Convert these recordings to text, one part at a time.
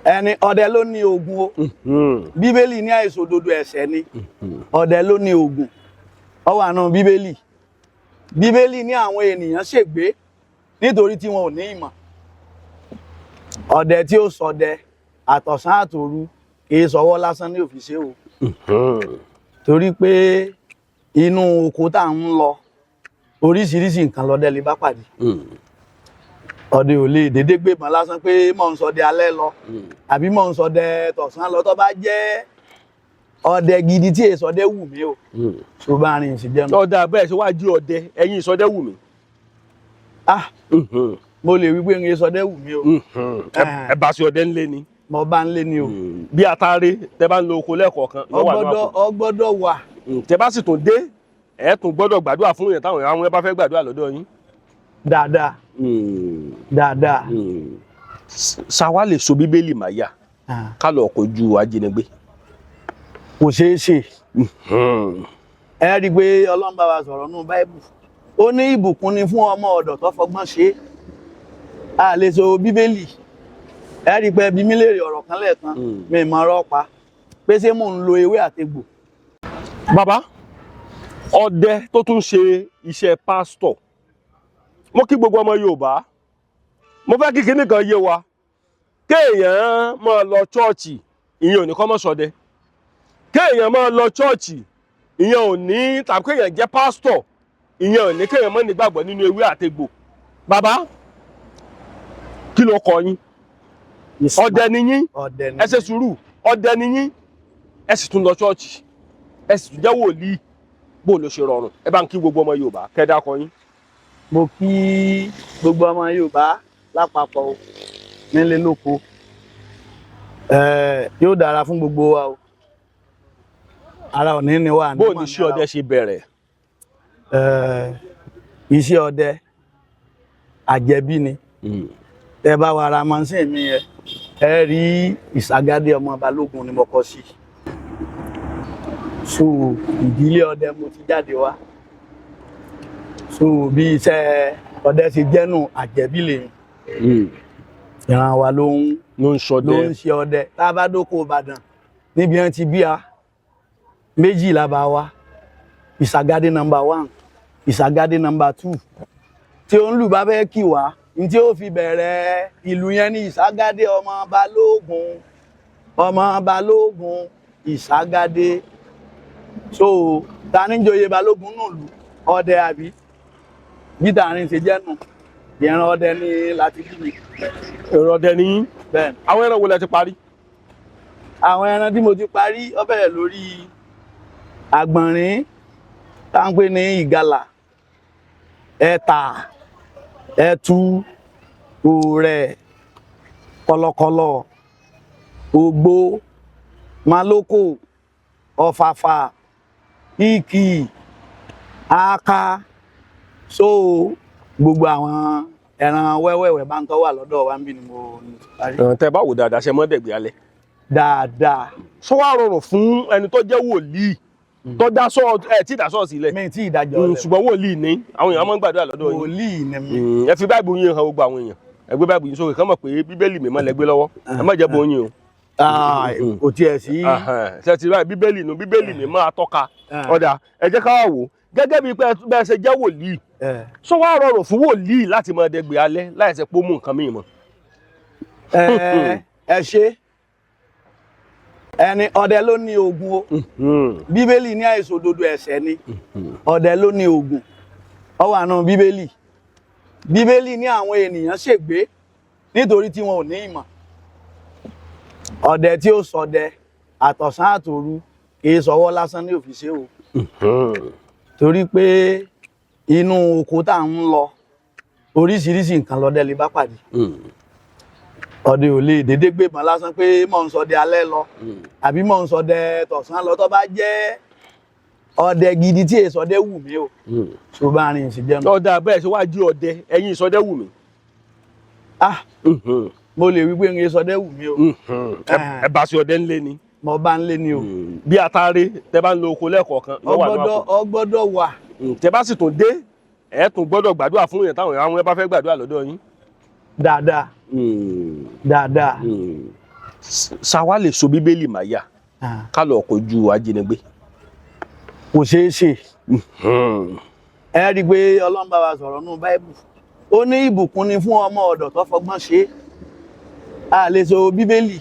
Ẹni ọdẹ ló ní oògùn o. Bíbélì ní àìṣòdodo ẹ̀ṣẹ̀ ni. Ọdẹ ló ní oògùn, ó wà nù Bíbélì. Bíbélì ní àwọn ènìyàn ṣègbé nítorí tí wọn ò ní ìmọ̀. Ọdẹ tí ó ṣọdẹ àtọ̀sán àtòru kì í sọwọ́ lásán ní òfìsè o, torí pé inú oko tá à ń lọ, oríṣiríṣi nǹkan lọdẹ lè bá pàdé. Ọdẹ ò lè dédé gbébọn lásán pé mò ń ṣọdẹ alẹ́ lọ àbí mò ń ṣọdẹ tọ̀sán lọ. Tó bá jẹ́ ọdẹ gidi tí èso ọdẹ wù mí o, tó bá rìn sí jẹun. Ọ̀dà bẹ́ẹ̀, ṣe wá jí ọdẹ ẹ̀yin ìsọdẹ wù mí. Ah, mo lè wí pé ń sọdẹ wù mí o. Ẹ bá sí ọdẹ ńlé ni. Mo bá ń lé ni o. Bí atare tẹ bá ń lo oko lẹ́ẹ̀kọ̀ọ̀kan yóò wà ní ọgbọ́dọ̀ àpò. Ọgbọ́dọ̀ wà. Tẹ bá sì tún dé, ẹ tún gbọ́dọ̀ gbàdúrà fún yẹn táwọn àwọn bá fẹ́ gbàdúrà lọ́dọ̀ yín. Dáadáa dáadáa. Ṣáwa lè so Bíbélì máa yà ká lọ kojú ajínigbé? Kò ṣeé ṣe. Ẹ rí i pé Ọlọ́run bá wa sọ̀rọ̀ nínú Báíbù, ó ní ìbùkún ni fún ọmọ ọ̀dọ̀ tó fọgbọ́n ṣe é. A lè so Bíbélì. Ẹ rí i pé bí mi léèrè ọ̀rọ̀ kan lẹ́ẹ̀kan, mi mọ̀ ọ̀rọ̀ pa pé ṣé mò ń lo ewé àtegbò. Bàbá ọdẹ tó tún ṣe iṣẹ́ pásítọ̀, mo kí gbogbo ọmọ Yorùbá. Mo fẹ́ kí kinní kan yé wa: kéèyàn máa lọ chọ́ọ̀chì, ìyẹn ò ní kọ́ mọ́ ṣọdẹ. Kéèyàn máa lọ chọ́ọ̀chì, ìyẹn ò ní, tàbí kéèyàn jẹ́ pásítọ̀, ìyẹn ò ní kéèyàn má nígbàgbọ́ nínú ewé àtegbò. Bàbá, kí ló kọ yín? Ọdẹ ni yín? Ọdẹ ni. Ẹ ṣe sùúrù. Ọdẹ ni yín, ẹ sì tún lọ ṣọ́ọ̀ṣì, ẹ sì tún jẹ́ wòlíì. Bó ló ṣe rọrùn? Ẹ bá ń kí gbogbo ọmọ Yorùbá, kẹ́dá kọ yín. Mo kí gbogbo ọmọ Yorùbá lápapọ̀ o, nílé lóko. Yóò dára fún gbogbo wa o, ara ò ní ní wà. Bó ní iṣẹ́ ọdẹ ṣe bẹ̀rẹ̀? Iṣẹ́ ọdẹ, àjẹbí ni. Tẹ bá wa ra machine mi yẹn, ẹ rí Ìsàgádé ọmọ Balógun ni mo kọ sí. So ìdílé ọdẹ mo ti jáde wá. So bí iṣẹ́ ọdẹ ṣe jẹ́nu, àjẹbí lèmi. Ìran wa ló ń ló ń ṣọdẹ. Ló ń ṣe ọdẹ. Tá a bá dóko Ìbàdàn níbi wọn ti bí a, méjì la bá wa: Ìsàgádé number 1, Ìsàgádé number 2. Tí ó ń lù bá fẹ́ kì wá ní tí ó fi bẹ̀rẹ̀ ìlú yẹn ní Ìsàgádé ọmọ Balógun, ọmọ Balógun Ìsàgádé. So ta ní joyè Balógun nù lù ọdẹ àbí bí tààrin ṣe jẹ́ nù. Ìran ọdẹ ní láti bí mi. Èrò ọdẹ ní yín? Bẹ́ẹ̀. Àwọn ẹran wo lẹ ti parí? Àwọn ẹran tí mo ti parí, ó bẹ̀rẹ̀ lórí àgbọ̀nrín tá ń pè ní ìgalà, ẹ̀tà, ẹtu, òrẹ̀, kọ̀lọ̀kọ̀lọ̀, ògbó, màlókò, ọ̀fàfà, ìkì, aka. So gbogbo àwọn ẹran wẹ́wẹ́wẹ́ bá ń tọ́ wà lọ́dọ̀ wa ń bí ni mo ti parí. Tẹ bá wò dáadáa, ṣe mọ́ dẹ̀gbẹ́ alẹ́? Dáadáa. Sọ wá rọrùn fún ẹni tó jẹ́ wòlíì tó dá sọ ẹ tí ì dá ṣọ́ọ̀ṣì lẹ̀? Mi tí ìdájọ́ lẹ̀. Ṣùgbọ́n wòlíì ní àwọn èèyàn máa ń gbàdúrà lọ́dọ̀ yín. Wòlíì ni mi. Ẹ fi Báìbù yín hàn gbogbo àwọn èèyàn. Ẹ gbé Báìbù yín sókè kán mọ̀ pé Bíbélì mímọ́ lẹ gbé lọ́wọ́. Ẹ má jẹ́ bó yín o. Ah, kò tiẹ̀ sí. Ṣe ti báyìí? Bíbélì nu, Bíbélì mímọ́ atọ́ka. Ah. Ọ̀dà, ẹ jẹ́ ká wá wò ó gẹ́gẹ́ bíi pé bẹ́ẹ̀ ṣe jẹ́ wòlíì, sọ wá rọrùn fún wòlíì láti máa dẹgbẹ́ alẹ́ láì ṣe pé ó mú nǹkan míì mọ́? Ẹ ṣe. Ẹni ọdẹ ló ní oògùn o. Bíbélì ní àìṣòdodo ẹ̀ṣẹ̀ ni. Ọdẹ ló ní oògùn, ó wà nù Bíbélì. Bíbélì ní àwọn ènìyàn ṣègbé nítorí tí wọn ò ní ìmọ̀. Ọdẹ tí ó ṣọdẹ àtọ̀sán àtòru kì í sọwọ́ lásán ní òfìsè o, torí pé inú oko tá à ń lọ, oríṣiríṣi nǹkan lọdẹ lè bá pàdé. Ọdẹ ò lè dédé gbébọn lásán pé mò ń ṣọdẹ alẹ́ lọ àbí mò ń ṣọdẹ tọ̀sán lọ. Tó bá jẹ́ ọdẹ gidi tí èso ọdẹ wù mí o, tó bá rìn sí jẹun. Ọ̀dà bẹ́ẹ̀, ṣe wá jí ọdẹ ẹ̀yin ìsọdẹ wù mí? Ah, mo lè wí pé ń sọdẹ wù mí o. Ẹ bá sí ọdẹ ńlé ni. Mo bá ń lé ni o. Bí atare tẹ bá ń lo oko lẹ́ẹ̀kọ̀ọ̀kan yóò wà ní ọgbọ́dọ̀ àpò. Ọgbọ́dọ̀ wà. Tẹ bá sì tún dé, ẹ tún gbọ́dọ̀ gbàdúrà fún yẹn táwọn àwọn bá fẹ́ gbàdúrà lọ́dọ̀ yín. Dáadáa dáadáa. Ṣáwa lè so Bíbélì máyà ká lọ kojú ajínigbé? Kò ṣeé ṣe. Ẹ rí i pé Ọlọ́run bá wa sọ̀rọ̀ nínú Báíbù, ó ní ìbùkún ni fún ọmọ ọ̀dọ̀ tó fọgbọ́n ṣe é. A lè so Bíbélì.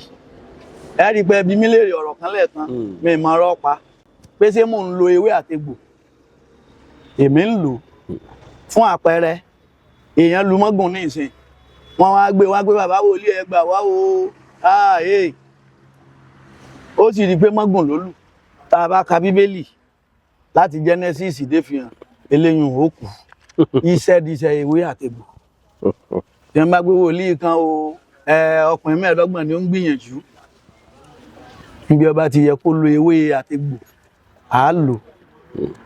Ẹ rí i pé ẹbí mi léèrè ọ̀rọ̀ kan lẹ́ẹ̀kan, mi mọ ọ̀rọ̀ pa pé ṣé mò ń lo ewé àtegbò. Èmi ń lò. Fún àpẹẹrẹ, èèyàn lu mọ́gùn ní ìsìn, wọ́n wá gbé wá gbé, bàbá wòlíì, ẹ gbà wá o. Ah, eh. Ó sì rí i pé mọ́gùn ló lù. Tá a bá ka Bíbélì láti Genesis dé Fihàn, eléyìí ò kù iṣẹ́ díṣẹ́ ewé àtegbò. Tí wọ́n bá gbé wòlíì kan o, ọkùnrin 25 ni ó ń gbìyànjú. Níbi ọba ti yẹ kó lo ewé àtegbò, à á lò.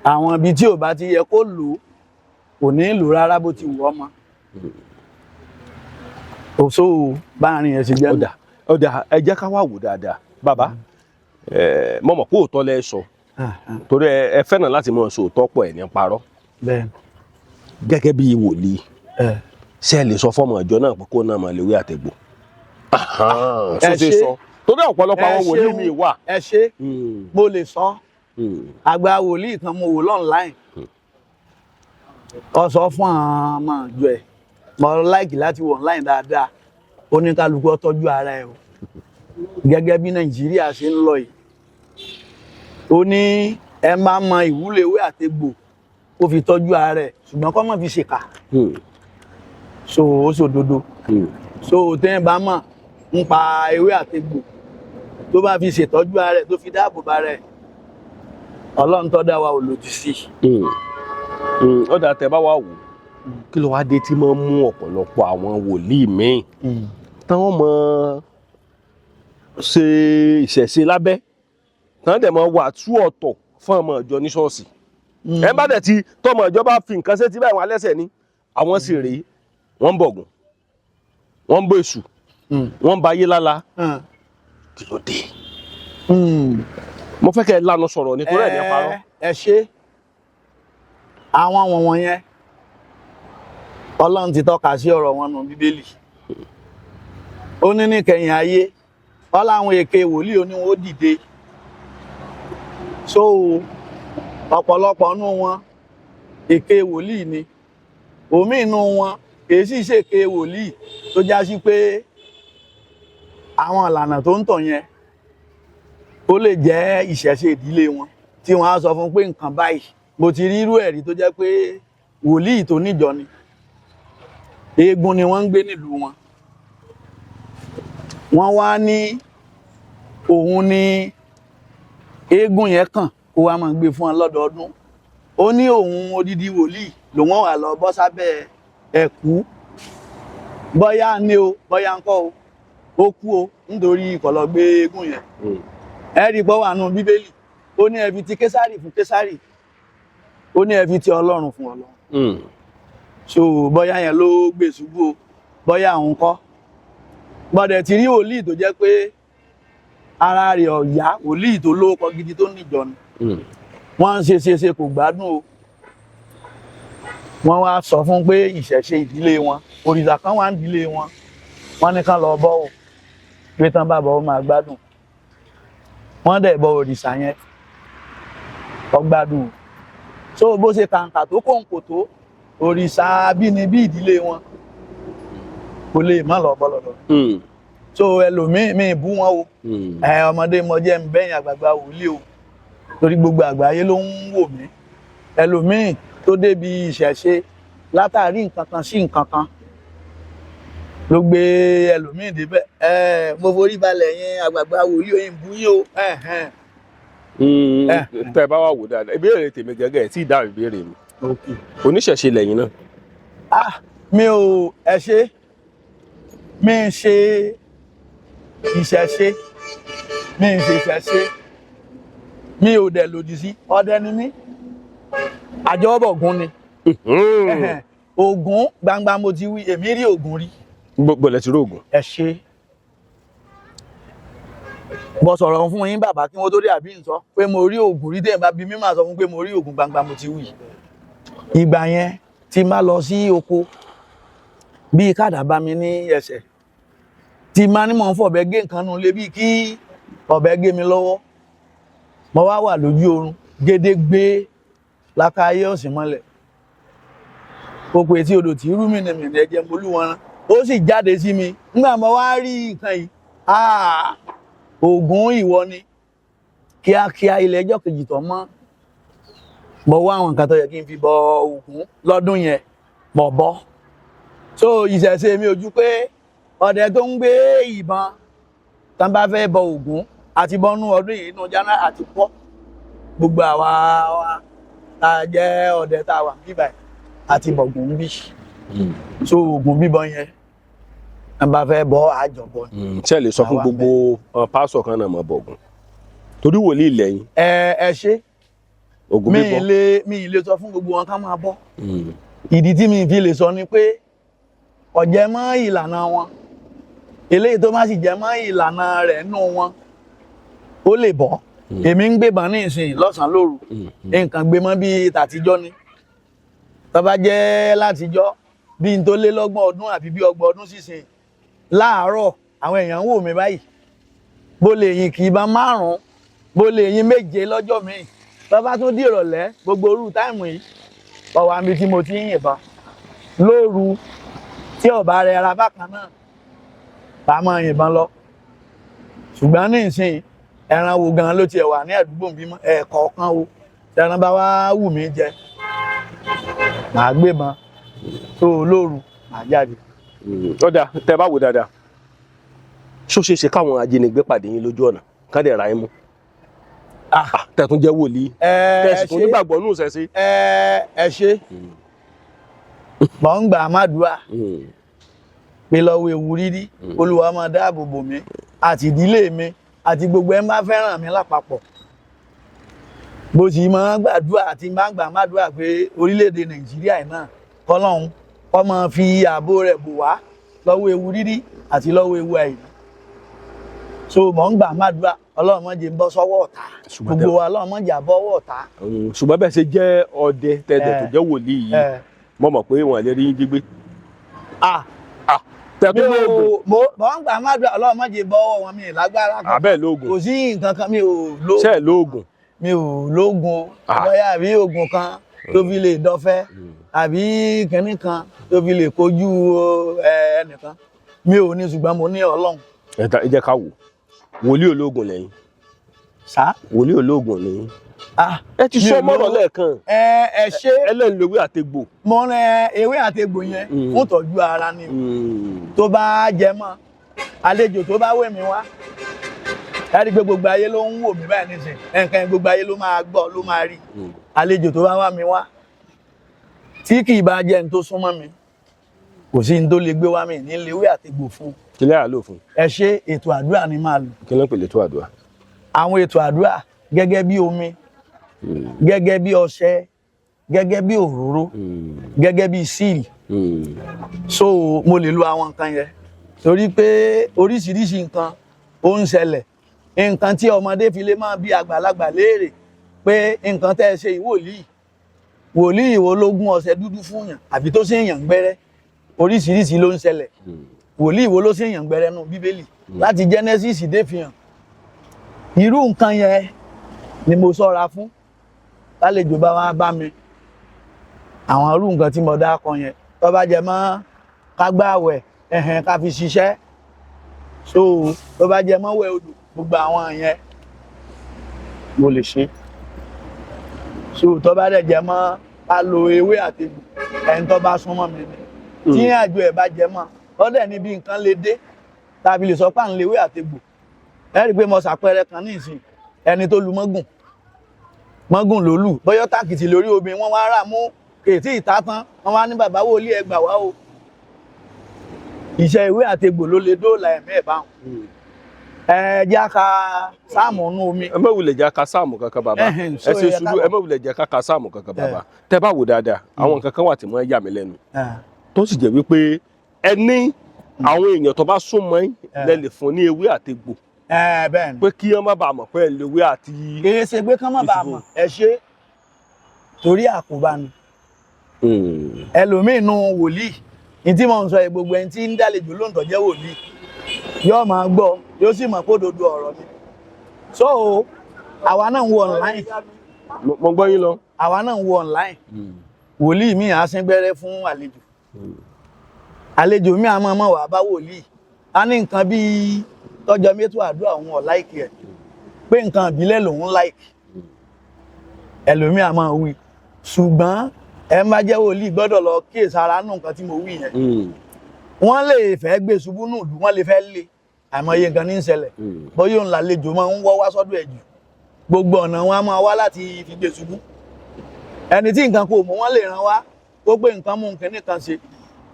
Àwọn ibi tí ò bá ti yẹ kó lò, kò ní lò rárá bó ti wù ọ́ mọ́. Òṣò báàrin yẹn ṣe jẹ́ nù. Ọ̀dà ọ̀dà, ẹ jẹ́ ká wá wò dáadáa, bàbá. Mo mọ̀ pé òótọ́ lẹ sọ, torí ẹ fẹ́ràn láti mọ̀ sọ òótọ́ pọ̀, ẹ̀ ní parọ́. Bẹ́ẹ̀. Gẹ́gẹ́ bí wòlíì, Ẹ ṣé ẹ lè sọ fọ́mọ ìjọ náà pé kó náà máa lewé àtẹ̀gbò? Ẹ Ṣó ṣe ṣé. sọ? Torí ọ̀pọ̀lọpọ̀ àwọn Ẹ wòlíì ṣeun. mi wà. Ẹ ṣe, mo lè sọ. Àgbà wòlíì kan mo wò l'online, ó sọ fún àwọn ọmọ ìjọ ẹ̀. Mo like láti wò online dáadáa. Oníkálukú ó tọ́jú ara ẹ̀ o, gẹ́gẹ́ bí Nàìjíríà ṣe ń lọ yìí. Ó ní ẹ máa mọ ìwúlò ewé àtegbò, kó fi tọ́jú ara ẹ̀, ṣùgbọ́n kó má fi ṣèkà. So ó ṣòdodo. So téèyàn bá mọ̀ ń pa ewé àtegbò, tó bá fi ṣètọ́jú ara ẹ̀, tó fi dáàbò bo ara ẹ̀, Ọlọ́run tó dá wa ò lòdì sí i. Ọ̀dà, tẹ bá wà wò, kí ló wá dé tí máa ń mú ọ̀pọ̀lọpọ̀ àwọn wòlíì míì táwọn mọ̀ ṣe ìṣẹ̀ṣe lábẹ́, táwọn dẹ̀ mọ̀ wà tú ọ̀tọ̀ fún ọmọ ìjọ ní ṣọ́ọ̀ṣì? Ẹ bá dẹ̀ ti tọmọ ìjọ bá fi nǹkan sétí báyìí, wọn alẹ́sẹ̀ ni àwọn sì rèé, wọ́n ń bọ̀gùn, wọ́n ń bọ èṣù, wọ́n ń ba ayé lála. Kí ló dé? Mo fẹ́ kẹ́ ẹ lánàá sọ̀rọ̀ nítorí ẹ̀ ní parọ́. Ẹ ṣe. Àwọn wọ̀nwọ̀n yẹn, Ọlọ́run ti tọ́ka sí ọ̀rọ̀ wọn nù Bíbélì. Ó ní níkẹyìn ayé, ọláwọn èké wòlíì oníwọ̀n ó dìde. So ọ̀pọ̀lọpọ̀ nù wọn, èké wòlíì ni. Òmíì nù wọn kì í sì ṣèké wòlíì, tó já sí pé àwọn ìlànà tó ń tọ̀ yẹn, ó lè jẹ́ ìṣẹ̀ṣe ìdílé wọn tí wọ́n á sọ fún pé nǹkan báyìí. Mo ti rí irú ẹ̀rí tó jẹ́ pé wòlíì tó níjọ ni, eégún ni wọ́n ń gbé nílùú wọn. Wọ́n wá ní òun ní eégún yẹn kàn kó wá máa gbé fún wọn lọ́dọọdún. Ó ní òun odidi wòlíì lòun wà lọ bọ́ sábẹ́ ẹ̀kú. Bọ́yá ní o, bọ́yá ń kọ́ o, ó kú o, nítorí kó lọ gbé eégún yẹn. Ẹ rí pọ́ wà nù Bíbélì, ó ní ẹ fi ti Késárì fún Késárì, ó ní ẹ fi ti Ọlọ́run fún Ọlọ́run. So bọ́yá yẹn ló gbé ṣubú o, bọ́yá òun kọ́. Gbọ́dẹ̀ ti rí wòlíì tó jẹ́ pé ara rẹ̀ ọ̀yá, wòlíì tó lóko gidi tó níjọ ni. Wọ́n ń ṣe ṣe ṣe, kò gbádùn o. Wọ́n wá sọ fún pé ìṣẹ̀ṣe ìdílé wọn, òrìṣà kan wà ń ìdílé wọn, wọ́n ní kán lọ bọ́ o, pé tán bá bọ̀, ó máa gbádùn. Wọ́n dẹ̀ bọ òrìṣà yẹn, ó gbádùn o. So bó ṣe kàǹkà tó kòǹkò tó, òrìṣà abínibí ìdílé wọn kò lè má lọ bọ́ lọ́dọ̀. So ẹlòmíì, mi bú wọn o. Ẹ ọmọdé mo jẹ́ ń bẹ́yìn àgbààgbà wòlíì o, torí gbogbo àgbáyé ló ń wò mí. Ẹlòmíì tó débi ìṣẹ̀ṣe látàrí nǹkan kan sí nǹkan kan ló gbé ẹlòmíì débẹ̀. Ẹ mo forí balẹ̀ yín, àgbààgbà wòlíì oyin bú yín o. Ẹ̀hẹ́n. Tẹ bá wà wò dáadáa, ìbéèrè tèmi gẹ́gẹ́ ẹ̀ tí ì dáhùn ìbéèrè mi. Oníṣẹ̀ṣe lẹ́yìn náà? Ah, mi ò, ẹ ṣe, mi ń ṣe ìṣẹ̀ṣe, mi ń ṣe ìṣẹ̀ṣe, mi ò dẹ̀ lòdì sí. Ọdẹ ni mí, àjọbọ̀gún ni. Ẹ̀hẹ̀n. Ògún gbangba mo ti wí, èmi rí Ògún rí. Gbogbo ẹ̀ ti róògùn. Ẹ ṣe. Bọ́ sọ̀rọ̀ fún yín, bàbá, kí wọ́n tó dé àbí ń sọ pé mo rí Ògún rí. Téèyàn bá bí mi, máa sọ fún pé mo rí Ògún gbangba mo ti wí. Ìgbà yẹn tí má lọ sí oko, bí kàdà bá mi ní ẹsẹ̀. Tí máa ní mò ń fọ̀bẹ gé nǹkan nu lé bíi kí ọ̀bẹ gé mi lọ́wọ́. Mo wá wà lójú oorun gédégbé lákàáyé ọ̀sìn mọ́lẹ̀. Oko etí odò tí rú mìnìmìnì ẹ̀jẹ̀ mọ́lú wọn rán. Ó sì jáde sí mi nígbà mo wá rí nǹkan yìí. Ah, Ògún ìwọ ni. Kíákíá ilẹ̀ ẹjọ́ kejì tó mọ́, mo wá àwọn nǹkan tó yẹ kí n fi bọ Ògún lọ́dún yẹn, mo bọ́. So ìṣẹ̀ṣe mi ojú pé ọdẹ tó ń gbé ìbọn tán bá fẹ́ bọ Ògún àti bọ́nú ọdún yìí inú January àti pọ́ gbogbo àwa wa tá a jẹ́ ọdẹ tá a wà níbí àti bọ̀gùn bí. So Ògún bíbọ yẹn, tán bá fẹ́ bọ, àjọbọ ni. Ṣé ẹ lè sọ fún Àwa gbogbo pásọ̀ kan náà mọ̀ bọ̀gùn torí wòlíì lẹ́yìn? Ẹ ẹ ṣe. Ògún Mi bíbọ. lè mi lè sọ fún gbogbo wọn ká máa bọ́. Ìdí tí mi fi lè sọ ni pé ọ̀jẹ̀ mọ́ ìlànà wọn. Eléyìí tó má sì jẹ́ mọ́ ìlànà rẹ̀ nù wọn, ó lè bọ́. Èmi ń gbébọn ní ìsìn lọ́sàn-án lóru, nǹkan gbé mọ́ bíi tàtijọ́ ni. Tó bá jẹ́ látijọ́, bí n tó lé lọ́gbọ̀n ọdún àbí bí 30 ọdún sísìn, láàárọ̀ àwọn èèyàn ń wò mí báyìí, bó lè yin kì í bá márùn-ún, bó lè yin méje lọ́jọ́ míì. Tó bá tún di ìrọ̀lẹ́, gbogbo orú time yìí ọwọ́ àmì tí mo ti ń yìnbọn lóru, tí ọba rẹ ara bákan náà bá máa yìnbọn lọ. Ṣùgbọ́n ní ìsìn, ẹran wo gan ló tiẹ̀ wà ní àdúgbò bímọ ẹ̀ẹ̀kọ̀ọ̀kan o. Tí ẹran bá wá wù mí jẹ, màá gbébọn tó lóru, màá jáde. Ó dáa. Tẹ́ bá wò dáadáa, ṣó ṣeé ṣe káwọn ajínigbé pàdé yín lójú ọ̀nà ká dẹ̀ ra yín mú? Ah. Tẹ́ tún jẹ́ wòlíì, Ẹ tẹ́ sì tún ṣe. nígbàgbọ́ nù sẹ́sí. Ẹ ẹ ṣe. Mọ̀ ń gbà má dùá pé lọ́wọ́ ewu rírí, Olúwa máa dáàbò bò mí àti ìdílé mi àti gbogbo ẹ̀ ń bá fẹ́ràn mi lápapọ̀. Bó sì máa ń gbàdúrà àti máa ń gbà má dùá pé orílẹ̀-èdè Nàìjíríà yìí náà, kọ́lọ́hún kó máa fi ààbò rẹ̀ bò wá lọ́wọ́ ewu rírí àti lọ́wọ́ ewu àìrí. So mọ̀ ń gbà má dùá, Ọlọ́run má jẹ́ ń bọ́ sọ́wọ́ ọ̀tá. Ṣùgbọ́n Gbogbo wa, Ọlọ́run má jẹ́ á bọ́wọ́ ọ̀tá. Ṣùgbọ́n bẹ́ẹ̀ ṣe jẹ́ ọdẹ tẹ́tẹ̀ tó jẹ́ wòlíì yìí, mo mọ̀ pé wọ́n lè rí yín jí gbé. Ah. Tẹ́ Mi tún ò lóògùn. Mo mọ̀ ń gbà má dùá, Ọlọ́run má jẹ́ bọ́wọ́ wọn. Mi ì lágbára kan. Àbẹ́ lóògùn? Kò sí nǹkan kan, mi ò ló. Ṣé ẹ̀ lóògùn? Mi ò lóògùn o. Ah. Bóyá àbí oògùn kan tó fi lè dọfẹ́ àbí kinní kan tó fi lè kojú ẹnìkan, mi ò ní, ṣùgbọ́n mo ní Ọlọ́run. Ẹ jẹ́ ká wò, wòlíì olóògùn lẹ́yìn. Sá? Wòlíì olóògùn lẹ́yìn. Ah. Ẹ ti Mi sọ ò mọ́rọ̀ lówó. lẹ́ẹ̀kan. Ẹ ẹ ṣe. Ẹlẹ́nlówé àtegbò. Mo rẹ ewé àti egbò yẹn fún ìtọ́jú ara ni o. Tó bá jẹ mọ́ àlejò tó bá wé mi wá, ẹ rí i pé gbogbo ayé ló ń wò mí báyìí nísìnyí, nǹkan yẹn gbogbo ayé ló máa gbọ́, ló máa rí. Àlejò tó bá wá mi wá, tí kì í bá jẹ́ ní tó súnmọ́ mi, kò sí ní tó lè gbé wá mi ní léwé àtegbò fún. Kí lẹ́yà lò fún? Ẹ ṣe. Ètò àdúrà ni máa lò. Kí ló ń pè létò àdúrà? Àwọn ètò àdúrà gẹ́gẹ́ bí omi, gẹ́gẹ́ bí ọṣẹ, gẹ́gẹ́ bí òróró, gẹ́gẹ́ bí seal. So mo lè lo àwọn nǹkan yẹn torí pé oríṣiríṣi nǹkan ó ń ṣẹlẹ̀, nǹkan tí ọmọdé fi lè máa bí àgbàlagbà léèrè pé nǹkan tẹ́ ẹ ṣe yìí, wòlíì, wòlíì wo ló gún ọṣẹ dúdú fún yàn àbí tó ṣe èèyàn gbẹ́rẹ́? Oríṣiríṣi ló ń ṣẹlẹ̀. Wòlíì wo ló ṣe èèyàn gbẹ́rẹ́ nù Bíbélì láti Genesis dé fi hàn? Irú nǹkan yẹn ni mo ṣọ́ra fún. Lálejò bá wá bá mi, àwọn irú nǹkan tí mo dá kọ yẹn, tó bá jẹ mọ́ ká gbààwẹ̀, ẹ̀hẹ̀n, ká fi ṣiṣẹ́, so tó bá jẹ mọ́ wẹ̀ odò, gbogbo àwọn yẹn mo lè ṣe. So tó bá dẹ̀ jẹ mọ́ ká lo ewé àti egbò, ẹni tó bá súnmọ́ mi ni, tí ìrìn àjò ẹ̀ bá jẹ mọ́ ọ̀dẹ̀ níbi nǹkan lè dé tàbí lè sọ pé à ń lewé àti egbò. Ẹ rí i pé mo ṣàpẹẹrẹ kan ní ìsìn, ẹni tó lu mọ́gùn, mọ́gùn ló lù, bọ́yọ́ tàkìtì lórí obìnrin wọ́n wá rà mú kèétí ìta tán, wọ́n wá ní bàbá wòlíì, ẹ gbà wá o. Iṣẹ́ ewé àti egbò ló lè dóòlà ẹ̀mí ẹ̀ báwọn. Ẹ jẹ́ ká sáàmù nú omi. Ẹ má wulẹ̀ jẹ́ ká sáàmù kankan, bàbá. Ẹhẹn, Ẹ so ṣe ẹ sùúrù. káàbọ̀. Ẹ má wulẹ̀ jẹ́ ká ka sáàmù kankan, bàbá. Tẹ́ bá wò dáadáa, àwọn nǹkan kan wà tí wọ́n yà mí lẹ́nu, tó sì jẹ́ wípé ẹ ní àwọn èèyàn tó bá súnmọ́ yín lẹ lè fún ní ewé àtegbò, Ẹ bẹ́ẹ̀ ni. pé kí wọ́n má bàa mọ̀ pé ẹ lè ewé àti. Kìí ṣe pé kán má bàa mọ̀. Ẹ ṣe, torí àkóbá ni. Ẹlòmíín nu wòlíì ní tí mò ń sọ yìí, gbogbo ẹni tí ń dálejò lóǹtọ̀ jẹ́ wòlíì. Yóò máa gbọ́, yóò sì mọ̀ pé òdodo ọ̀rọ̀ ni. So àwa náà ń wo online. Mo gbọ́ yín lọ. Àwa náà ń wo online. Wòlíì mi á sín gbẹ́rẹ́ fún àlejò. Àlejò mi á máa mọ̀ wá bá wòlíì, á ní nǹkan bíi tọ́jọ́ mẹ́tò àdúrà òun ọ̀ like ẹ̀, pé nǹkan ìbílẹ̀ lòun like. Ẹlòmíì á máa wí, ṣùgbọ́n ẹ má jẹ́ wòlíì gbọ́dọ̀ lọ kíyèsára nù nǹkan tí mo wí yẹn. Wọ́n lè fẹ́ gbé ṣubú nù lù, wọ́n lè fẹ́ lé, àìmọye nǹkan ní í ṣẹlẹ̀. Bóyá òun làlejò máa ń wọ́ wá sọ́dọ̀ ẹ̀ jù, gbogbo ọ̀nà wọn á máa wá láti fi gbé ṣubú. Ẹni tí nǹkan kò mú, wọ́n lè ràn wá ó pé nǹkan mú nǹkan nìkan ṣe,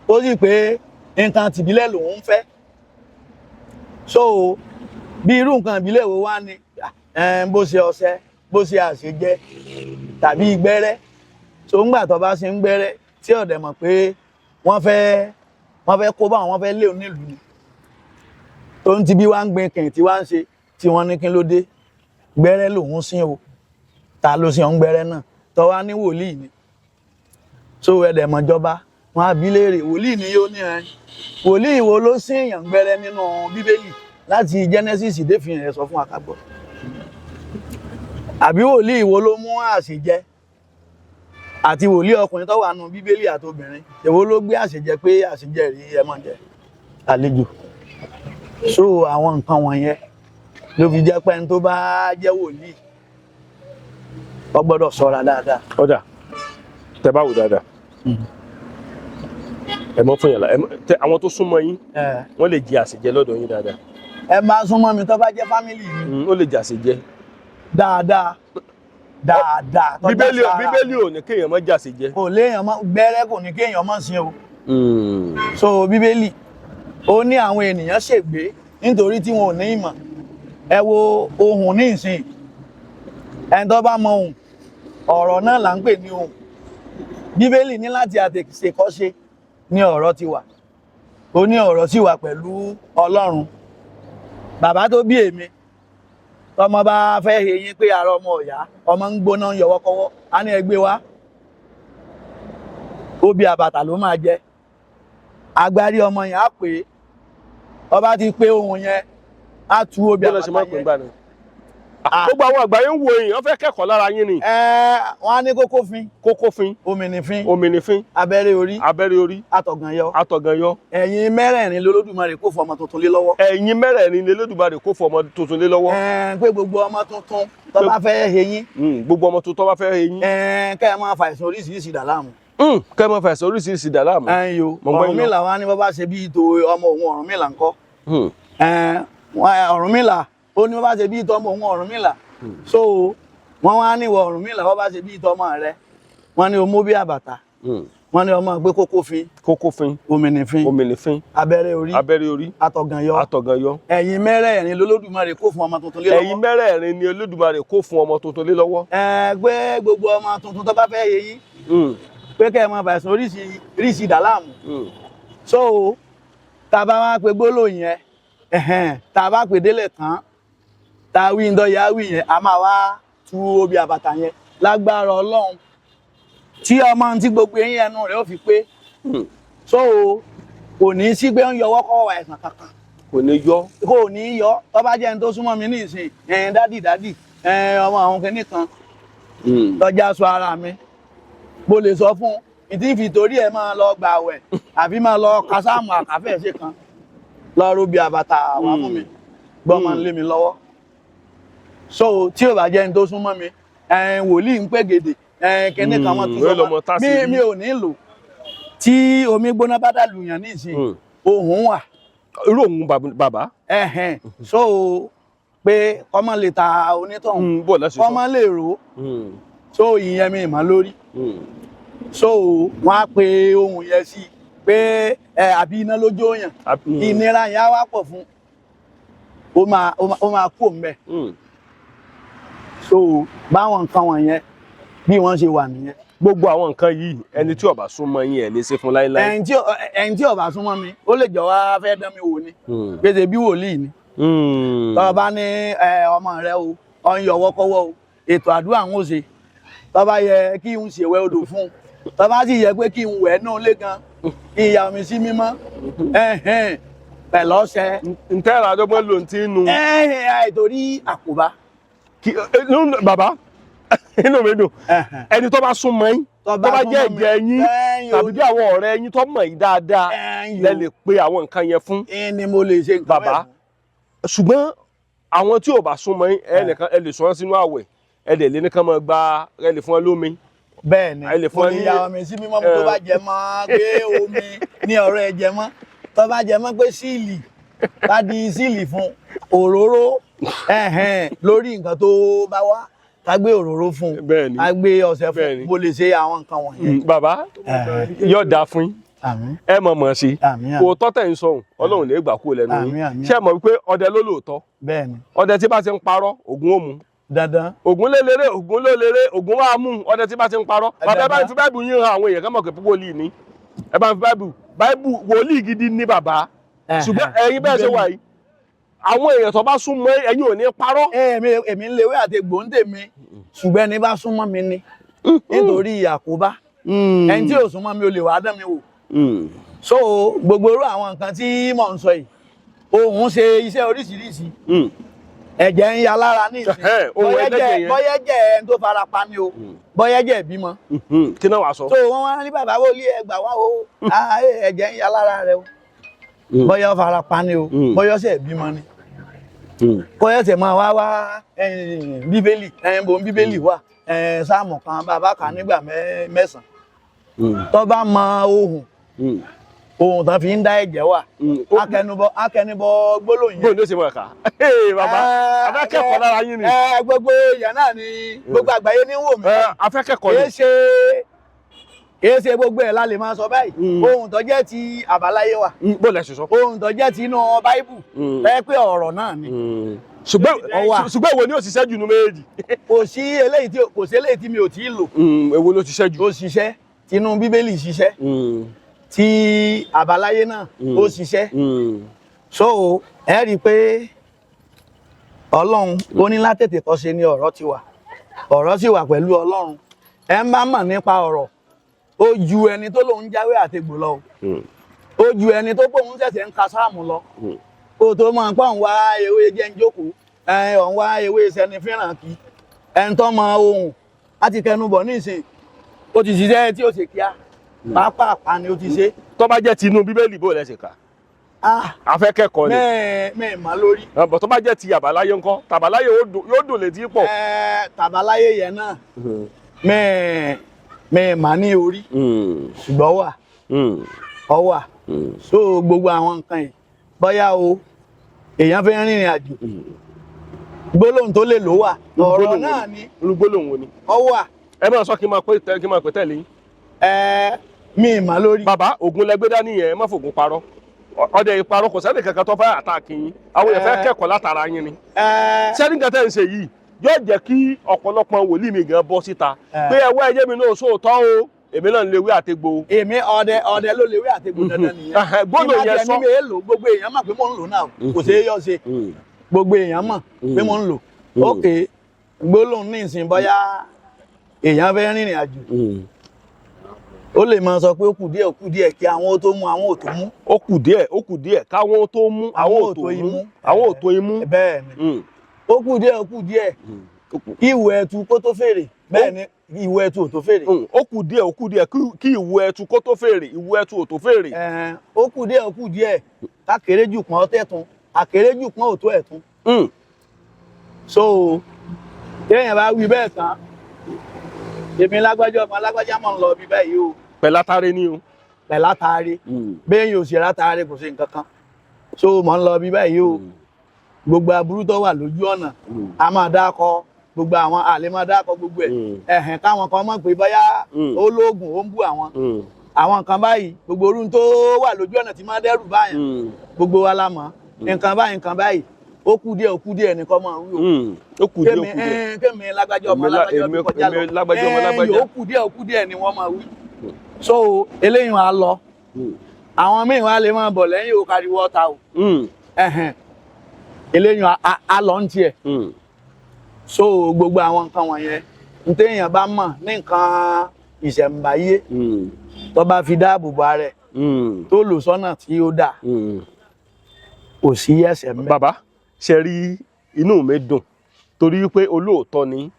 ó sì pé nǹkan tìbílẹ̀ lòun ń fẹ́. So bí irú nǹkan ìbílẹ̀ wo wá ni, bó ṣe ọṣẹ, bó ṣe àṣejẹ tàbí gbẹ́rẹ́. So ńgbà tó bá ṣe ń gbẹ́rẹ́ tí ọ̀dẹ̀ mọ̀ pé wọ́n fẹ́ kó bá wọn, wọ́n fẹ́ lé onílùú ni, tó ń ti bí wá ń gbin kìntì tí wá ń ṣe tí wọ́n ní kí ló dé, gbẹ́rẹ́ lòun sín o, ta ló sin ọ̀hún gbẹ́rẹ́ náà tó wá ní wòlíì ni. So ẹ̀dẹ̀ mọ̀jọba wọn á bí léèrè, wòlíì ni yóò ní ẹ, wòlíì wo ló sín èèyàn gbẹ́rẹ́ nínú Bíbélì láti Genesis dé fi hàn ẹ, sọ fún akágbọ́. Àbí wòlíì wo ló mú àṣejẹ, àti wòlíì ọkùnrin tó wà nù Bíbélì àti obìnrin, èwo ló gbé àṣejẹ pé àṣejẹ rí ẹ mọ̀ jẹ àlejò? So àwọn nǹkan wọ̀nyẹn ló fi jẹ́ pé ẹni tó bá jẹ́ wòlíì, ó gbọ́dọ̀ ṣọ́ra dáadáa. Ọ̀dà tẹ bá wò dáadáa, ẹ mọ fún yàrá ẹ tẹ àwọn tó súnmọ́ yín, wọ́n lè jẹ àṣejẹ lọ́dọ̀ yín dáadáa. Ẹ máa súnmọ́ mi, tó bá jẹ́ family mi, Ó lè jẹ àṣejẹ. Dáadáa dáadáa tó já Bíbélì sára. Bíbélì ò ní kéèyàn má jẹ àṣejẹ. Kò léèyàn mọ́ gbẹ́rẹ́, kò ní kéèyàn mọ́ sí o. So Bíbélì ó ní àwọn ènìyàn ṣègbé nítorí tí wọn ò ní ìmọ̀. Ẹ wo ohùn ní ìsìn, ẹni tó bá mọ ohùn ọ̀rọ̀ náà là ń pè ní ohùn. Bíbélì ní láti àtètèkọ́ṣe ní ọ̀rọ̀ ti wà, ó ní ọ̀rọ̀ sì wà pẹ̀lú Ọlọ́run. Bàbá tó bí èmi, tọmọ bá fẹ́ he yín pé ara ọmọ ọ̀yá, ọmọ ń gbóná ń yọwọ́kọ́wọ́, á ní ẹgbẹ́ wa, obì àbàtà ló máa jẹ. Agbárí ọmọ yẹn á pè é, ọba ti pé ohun yẹn, á tu obì Bí wọ́n ṣe máa àbàtà ń pè ń yẹn. gbà náà. Gbogbo àwọn àgbáyé ń wo èèyàn fẹ́ kẹ́kọ̀ọ́ lára yín ni. Ẹ wọn á ní kókó fin, Kókó fin, òmìnirfin, òmìnirfin, abẹ́rẹ́ orí, abẹ́rẹ́ orí, àtọ̀gànyọ. Atọ̀gànyọ. Ẹ̀yin mẹ́rẹ̀ẹ̀rin lolódùmarè kó fọmọ tuntun lé lọ́wọ́. Ẹ̀yin mẹ́rẹ̀ẹ̀rin ni Elédùmarè kó fọmọ tuntun lé lọ́wọ́. Ẹ pé gbogbo ọmọ tuntun tó bá fẹ́ heyín, Gbogbo ọmọ tuntun bá fẹ́ eyín. Ẹ kẹ́ ẹ máa fa àìsàn oríṣiríṣi dà láàmú. Kẹ́ ẹ máa fàìsàn oríṣiríṣi dà láàmú. Ẹ̀yin yo. Mo gbọ́ yín lọ. Ọ̀rúnmìlà wa ní bọ́ bá ṣe bí ìtò ọmọ òun Ọ̀rúnmìlà ńkọ́? Ẹ, Ọ̀rúnmìlà ó ní bọ́ bá ṣe bí ìtọ́ ọmọ òun Ọ̀rúnmìlà. So wọ́n wá ní ìwọ Ọ̀rúnmìlà, bọ́ bá ṣe bí ìtọ́ ọmọ rẹ, wọ́n ní o mú bí àbàtà, wọ́n ní ọmọ gbé kókó fin, Kókó fin, òmìnirfin, òmìnirfin, abẹ́rẹ́ orí, abẹ́rẹ́ orí, àtọ̀gànyọ. Atọ̀gànyọ. Ẹ̀yin mẹ́rẹ̀ẹ̀rin lolódùmarè kó fún ọmọ tuntun lé lọ́wọ́. Ẹ̀yin mẹ́rẹ̀ẹ̀rin ni Olódùmarè kó fún ọmọ tuntun lé lọ́wọ́. Ẹ gbé gbogbo ọmọ tuntun tó bá fẹ́ yẹ yín, pé kẹ́ ẹ máa fàìsàn oríṣiríṣi dà láàmú. So tá a bá wá pe gbólóhùn yẹn, ẹ̀hẹ́n, tá a bá pè délẹ̀ tán, tá a wí ń dọ́yà wí yẹn, a máa wá tu obì àbàtà yẹn lágbára Ọlọ́run, tí ọmọ tí gbogbo eyín ẹnu rẹ̀ ó fi pé. So kò ní sí pé ń yọwọ́ kọ́ àìsàn kankan. Kò ní yọ. Kò ní yọ. Tó bá jẹ́ ẹni tó súnmọ́ mi ní ìsìn, ẹ̀ẹ́n, daddy daddy, ẹ̀ẹ́n, ọmọ àwọn kìnnì kan tọ́já sọ ara mi, mo lè sọ fún ìdí ìfi torí ẹ máa lọ gbàwẹ̀ àbí máa lọ kásámù àkàfẹ́ ṣe kan lọ rúbi àbàtà wá fún mi, gbọ́ máa ń lé mi lọ́wọ́. So tí ò bá jẹ́ ẹni tó súnmọ́ mi, ẹ̀ẹ́n, wòlíì ń pè gèdè, ẹ̀ẹ́n, kìnnì kan mọ́ Ó lọ mọ tó tá mi sí rí. Mi ò ní lò. Tí omi gbóná bá dà lùyàn ní ìsìn, ohùn wà. Irú òun bàbá. Ẹ̀hẹ̀n, so pé kọ́mọ lè ta onítọ̀hún, Bó lẹ́sìn sọ. kọ́mọ lè rò ó. So ìyẹn mi ìmọ̀ lórí. So wọ́n á pe ohun yẹn sí pé ẹ àbí iná lójó yàn, ìnira yẹn á wá pọ̀ fún, ó máa kú òun bẹ́ẹ̀. So báwọn nǹkan wọ̀nyẹn bí wọ́n ṣe wà nìyẹn. Gbogbo àwọn nǹkan yìí, ẹni tí ó bá súnmọ́ yín, ẹ̀ ní ṣe fún láíláí. Ẹni tí ó bá súnmọ́ mi, ó lè jọ wá fẹ́ dán mi wò ni, gbèsè bí wòlíì ni. Tọ́ bá ní ẹ, ọmọ rẹ o, ọ ń yọwọ́ kọ́wọ́ o, ètò àdúrà ń ó ṣe, tọ́ bá yẹ kí n ṣèwẹ́ odò fún un, tọ́ bá sì yẹ pé kí n wẹ̀ náà lé gan, kí n ya omi sí mímọ́, ẹ̀hẹ́n. Pẹ̀lú ọṣẹ. Ntẹ́ àdọ́gbọ́n ló ń tí ń nu. Ẹ ẹ torí àkóbá. Bàbá, inú mi dùn. Ẹni tó bá súnmọ́ yín, Tó tó bá bá jẹ́ súnmọ́ mi, ẹ̀jẹ̀ yín ẹ̀yin o. tàbí bí àwọn ọ̀rẹ́ yín tó mọ̀ yín dáadáa Ẹ̀yin lẹ o. lè pe àwọn nǹkan yẹn fún. Ẹ ni mo lè ṣe nǹkan Bàbá, bẹ́ẹ̀ fún. ṣùgbọ́n àwọn tí ò bá súnmọ́ yín, ẹnìkan ẹ lè sọ wọ́n sínú àwẹ̀, ẹ lè lé ní kán máa gba, ẹ lè fún wọn lómi. Bẹ́ẹ̀ ni. Ẹ lè fún Mo ẹ lè ní- ya omi sí mímọ́ tó bá jẹ mọ́ pé omi ní ọ̀rọ̀ ẹ jẹ mọ́, tó bá jẹ mọ́ pé síìlì bá di síìlì fún òróró, ẹ̀hẹ́n, lórí nǹkan tó bá wá, ká gbé òróró fún, Bẹ́ẹ̀ ni. ká gbé ọṣẹ Bẹ́ẹ̀ ni. fún, mo lè ṣe àwọn nǹkan wọ̀nyẹn. Bàbá, yóò dáa fún yín. Àmín. Ẹ mọ̀ mọ̀ sí. Àmín, àmín. Òótọ́ tẹ̀ ń sọ̀hún, Ọlọ́run lè gbà kúrò lẹ́nu Àmín, yín. àmín. Ṣé ẹ mọ̀ wípé ọdẹ ló lóòótọ́? Bẹ́ẹ̀ ni. Ọdẹ tí bá ti ń parọ́, Ògún ó mú. Dandan. Ògún lé léré, Ògún ló léré, Ògún wá mú ọdẹ tí bá ti ń parọ́. Bàbá, ẹ bá ń fi báìbù yín hàn àwọn èèyàn kán mọ̀ pé wòlíì ni. Ẹ bá ń fi báìbù wòlíì gidi ní bàbá. Ṣùgbọ́n ẹ̀yin bẹ́ẹ̀ ṣe wà yìí, àwọn èèyàn tó bá súnmọ́ ẹ̀yin ò ní parọ́. Èmi ń lewé àti gbòǹdè mi, ṣùgbọ́n ẹni bá súnmọ́ mi ni, nítorí àkóbá. Ẹni tí ò súnmọ́ mi ò lè wá dán mi wò. So gbogbo irú àwọn nǹkan tí mò ń sọ yìí, òun ṣe iṣẹ́ oríṣiríṣi. Ẹ̀jẹ̀ ń ya lára ní ìsìn, Ẹ̀hẹ́, ohun ẹlẹ́jẹ̀ yẹn. bọ́yẹ́jẹ̀ ẹni tó fara pa ni o, bọ́yẹ́jẹ̀ ìbímọ. Kí náà wàá sọ. So wọ́n wá ní, "Bàbá wòlíì, ẹ gbà wá o. Ah, ẹ̀jẹ̀ ń ya lára rẹ o." Bọ́yá ó fara pa ni o, bọ́yá ọ̀sẹ̀ ìbímọ ni, bọ́yá ẹsẹ̀ máa wá wá bíbélì bò ń bíbélì wà, sáàmù kan bàbá kan nígbà 9, tó bá mọ ohun ohun tán fi ń dá ẹ̀jẹ̀ wà, akẹnubọ gbólóhùn yẹn. Bóun ló ṣe mọ̀ ká. Bàbá, afẹ́kẹ́kọ̀ọ́ lára yín ni. Gbogbo èèyàn náà ni, gbogbo àgbáyé ní wò mí. Afẹ́kẹ́kọ̀ọ́ Kìí ni. ṣe kìí ṣe gbogbo ẹ̀ la lè máa sọ báyìí. Ohun tó jẹ́ ti àbáláyé wa, Bó lẹ ṣe sọ. ohun tó jẹ́ ti inú báíbù, fẹ́ pé ọ̀rọ̀ náà ni. Ṣùgbọ́n Ọwà. Ṣùgbọ́n èwo ni ó ṣiṣẹ́ jù nínú méjèèjì? Kò sí eléyìí tí mi ò tí ì lò. Èwo ló ṣiṣẹ́ jù? Ó ṣiṣẹ́, tinú bíbélì ṣiṣẹ́, tí àbáláyé náà ó ṣiṣẹ́. So ẹ rí i pé Ọlọ́run ó ní látètè kọ́ ṣe ni ọ̀rọ̀ ti wà, ọ̀rọ̀ sì wà pẹ̀lú Ọlọ́run. Ẹ ń bá mọ̀ nípa ọ̀rọ̀, ó ju ẹni tó lòun jáwé àtegbò lọ o. Ó ju ẹni tó pòun ṣẹ̀ṣẹ̀ ń ka sáàmù lọ. Kó o tó máa pọ̀ ń wá ewé jẹ́ ń jókòó, ẹ ọ̀ ń wá ewé sẹni fínràn kí ẹni tó mọ ohun láti kẹnu bọ̀ nísìn, ó ti ṣiṣẹ́ tí ó ṣe kíá, pápápá ni ó ti ṣe. Tó bá jẹ́ tinú bíbélì, bó lẹ ṣe kà? Ah, Afẹ́kẹ́kọ̀ọ́ ni. Mẹ́ẹ̀ mọ́ lórí. Bọ̀ tó bá jẹ́ ti àbáláyé ńkọ́? Tàbáláyé yóò dùn létí pọ̀. Ẹ tàbáláyé yẹn náà, mẹ́ẹ̀ mà ní orí, ṣùgbọ́n wà ọ wà. So gbogbo àwọn nǹkan yìí, bóyá o èèyàn fẹ́ rìnrìn àjò, gbólóhùn tó lè lò wà, ọ̀rọ̀ náà ni. Irú gbólóhùn wo ni? Ọ wà. Ẹ máa sọ kí n máa pè kí n máa pè tẹ̀lé yín. Ẹ mi mà lórí. Bàbá, ògùn lẹgbẹ́ dání yẹn, ẹ má fògùn parọ́. Ọdẹ ìparọ́ kò sẹ́ni kankan tó fẹ́ àtàkì yín. Àwọn èèyàn fẹ́ kẹ́kọ̀ọ́ látara yín ni. Sẹ́ni nǹkan tẹ́ ń ṣe yìí yóò jẹ́ kí ọ̀pọ̀lọpọ̀ wòlíì mi gan bọ́ síta pé ẹwọ́ ẹyẹ mi náà sóòótọ́ o, èmi náà ń lewé àtegbò. Èmi ọdẹ ló lè wí àtegbò, dandan nìyẹn. Ẹhẹ́, gbólóhùn yẹn Tí sọ. má tiẹ̀ ní mi èlò, gbogbo èèyàn mọ̀ pé mò ń lò náà, kò ṣeé yọ ṣe, gbogbo èèyàn mọ̀ pé mò ń lò. Ok, gbólóhùn ní ìsìn, bóyá èèyàn fẹ́ rìnrìn àjò, ó lè máa sọ pé ó kù díẹ̀, ó kù díẹ̀ kí àwọn ó tó mú, àwọn ò tó mú. Ó kù díẹ̀, ó kù díẹ̀ káwọn tó mú, àwọn ò tó mú, àwọn ò tó imú. Bẹ́ẹ̀ ni. Ó kù díẹ̀, ó kù díẹ̀ ìwẹ̀ ẹtu kó tó fèrè. Bẹ́ẹ̀ ni, ìwẹ̀ ẹtu ò tó fèrè. Ó kù díẹ̀, ó kù díẹ̀ kí ìwú ẹtu kó tó fèrè, ìwú ẹtu ò tó fèrè. Ẹ̀hẹ̀n, ó kù díẹ̀, ó kù díẹ̀ kákéré jù pọ́n tẹ̀tún, àkéré jù pọ́n ò tó ẹ̀tún. So téèyàn bá wí bẹ́ẹ̀ tán, èmi lágbájá ọmọ lágbájá mọ̀ ń lọ bí báyìí o. Pẹ̀lú atare ni o. Pẹ̀lú àtàrí bẹ́ẹ̀ yóò ṣe látàrí, kò sí nǹkan kan. So mọ̀ ń lọ bí báyìí o, gbogbo aburú tó wà lójú ọ̀nà, a máa dákọ gbogbo àwọn àlè máa dákọ gbogbo ẹ̀. Ẹ̀hẹ̀n, káwọn kan mọ̀ pé bóyá ó lóògùn, ó ń bú àwọn àwọn nǹkan báyìí, gbogbo orun tó wà lójú ọ̀nà tí máa dẹ́rù báyàn, gbogbo wa la mọ̀. Nǹkan báyìí, nǹkan báyìí, ó kù díẹ̀, ó kù díẹ̀ nìkan máa wí o. Ó kù díẹ̀, ó Kémi kù díẹ̀. Kémi lágbájá ọmọ lágbájá bí kọjá lọ. Èmi lágbájá ọmọ lágbájá. Ó kù díẹ̀, ó kù díẹ̀ ni wọ́n máa wí. So eléyìí wà lọ, àwọn míì wá lè máa bọ̀ lẹ́yìn o, káriwo ọ̀tá o. Ẹ̀hẹ̀n, eléyìí á lọ ń tiẹ̀. So gbogbo àwọn nǹkan wọ̀nyẹn, n téèyàn bá mọ̀ ní nǹkan ìṣẹ̀ǹbáyé, tó bá fi dáàbò bo ara ẹ̀, tó lò sọ́nà tí ó dáa, Kò sí ẹ̀ṣẹ̀ ńbẹ̀. Bàbá, ṣe rí, inú mi dùn torí pé olóòótọ́ ni.